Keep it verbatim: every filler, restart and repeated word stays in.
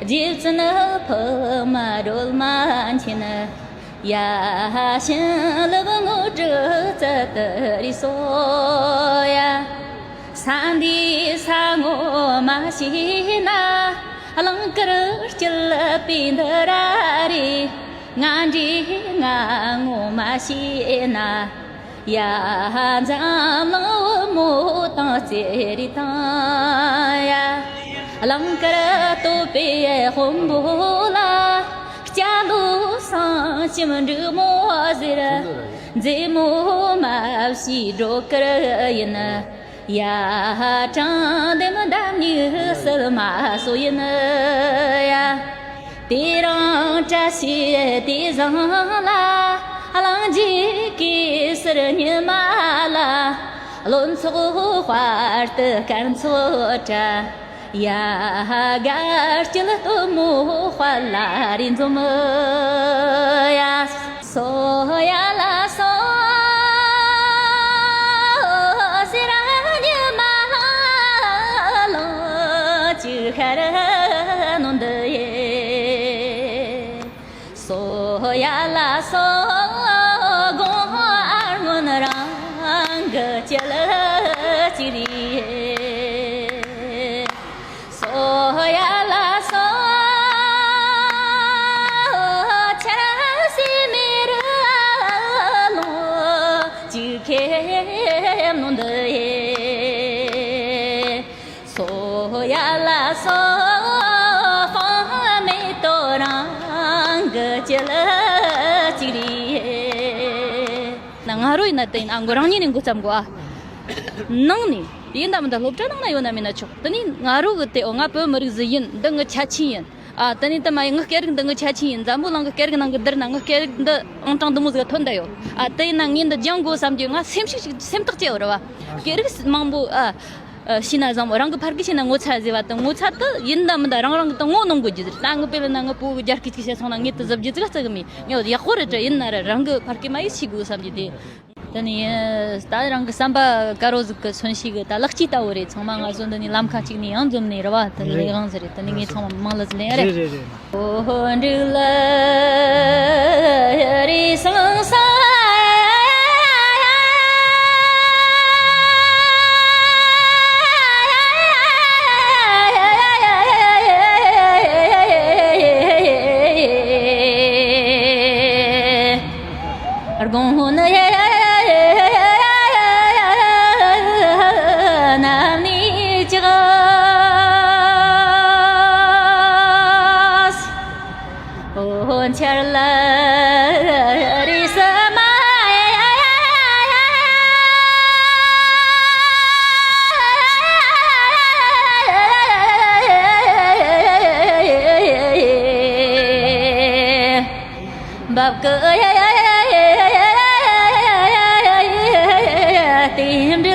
རྗེ་བཙུན་ཕག་མོ་སྒྲོལ་མ་མཁྱེན། ཡ་བྱིན་རླབས་དངོས་གྲུབ་སྩལ་དུ་རེ་སོ་ཡ། ས་འདི་ས་ངོ་མ་ཤེས་ན། གླིང་དཀར་སྐྱིད་པའི་འདི་ར་རེད། ང་འདྲེ་ང་ངོ་མ་ཤེས་ན། ཡ། འཛམ་གླིང་བུ་མོ་དང་རྩེ་རེ་དང་ཡ། གླིང་དཀར་སྟོད་པའི་དཔོན་པོ་ལ། སྐྱ་ལོ་སྲང་ལྕམ་འབྲུག་མོ་ཟེར། མཛེས་མོ་མ་བྱས་སྒྲོ་དཀར་ཡིན། ཡ། དྲང་བདེན་མདའ་མྱུག་སིལ་མ་སོ་ཡིན་ཡ། དེ་རིང་བཀྲ་ཤིས་དེ་བཟང་ལ། གླིང་རྗེ་གེ་སར་ཉི་མ་ལ། བློན་ཚོགས་དཔལ་དུ་སྐར་ཚོགས་བཀྲ། ཡ། དགའ་སྐྱིད་སྟོན་མོ་དཔལ་ལ་རེ་འཛོམས་ཡ། སོ་ཡ་ལ་སོ་ཟེར་ཉི་མ་ལ་ལོ་ཅིག་ཤར་ནོ་འདི་ཡེ། སོ་ཡ་ལ་སོ་དགོང་ཨ་སྔོན་རང་གི་སྐྱིད་ཅིག་རེད། སོ་ཡ་ལ་སོ་ཆར་སི་མེ་རུ་ལོ་ཅིག་ཁེམ་ནོ་འདི་ཡེ། སོ་ཡ་ལ་སོ་ཕང་མེ་ཏོ་རང་གི་སྐྱིད་ཅིག་རེད། ན་ང་རོ་ཡིན་ན་དེ་ཡིན་ཨ་མགོ་རང་ཉིད་ནས་མགོ་བརྩམ་དགོ་ཨ། ནང་ནས་ཡིན་ད་མིན་ད་སློབ་གྲྭ་ནང་ན་ཡོད་ན་མེད་ན་ཆོག་དེ་ནས་ང་རོ་གི་དེ་འོ་ང་བོད་མི་རིགས་ཟིག་ཡིན། འདི་ངི་ཁྱད་ཆོས་ཡིན། ཨ་དེ་ནས་དེ་མ་ཡིན་ངི་སྐད་རིགས་འདི་ངི་ཁྱད་ཆོས་ཡིན། འཛམ་བུ་གླིང་གི་སྐད་རིགས་ནང་གི་བསྡུར་ན་ངི་སྐད་རིགས་འདི་ཨང་གྲངས་འདི་མོ་ཟིག་ཐོན་བསྡད་ཡོད། ཨ་དེ་ཡིན་ན་ངས་འདི་སྦྱང་དགོས་བསམ་རྒྱུ་ང་སེམས་ཤུགས་ཤིག་སེམས་ཐག་བཅད་ཡོད་རེད་བ། སྐད་རིགས་མང་པོ་ཨ། ཨ་ཤེས་ན་བཟང་མོ། རང་གི་ཕ་སྐད་ཤེས་ན་ངོ་ཚ་ཟེར་བ་དང་ངོ་ཚ་དེ་ཡིན་ད་མིན་ད་རང་རང་གི་དེ་ངོ་གནོང་དགོས་རྒྱུ་རེད། ད་ངི་དཔེ་ལ་ན་ངི་བུ་གི་རྒྱ་སྐད་ཅིག་བཤད་སོང་ན་ངས་དེ་གཟབ་རྒྱུ་ཅིག་རྩི་གི་མེད། ངས་ཡག་པོ་རེད་དྲ་ཡིན་ན་ར་རང་གི་ཕ་སྐད་མ་ཡིག་ཤེས་དགོས་བསམ་རྒྱུ་དེ། དེ་ནས་ད་རང་གི་བསམ་པ་དཀར་རོ་ཟིག་གི་མཚོན་བྱེད་གི་ད་ལེགས་སྐྱེས་ལྟ་བུ་རེད། ཚང་མ་ང་ཚོ་འདི་ནས་ལམ་ཁ་གཅིག་ནས་ཡང་འཛོམས་ནས་རེད་བ། དེ་ལས་དབང་ཟིག་རེད། དེ་ནས་ངས་ཚང་མ་མང་ལ་ཟིག་ལེན་ཨ་རེད། རེད་རེད་རེད། འོ་འབྲུག་ལ་རེ་སང་ས། དགོང་ནི་ནམ་ནི་ཅིག་འོ་འཆར་ལ་རེ་ས་མ། འབབ་ཀི་ལྟེམ་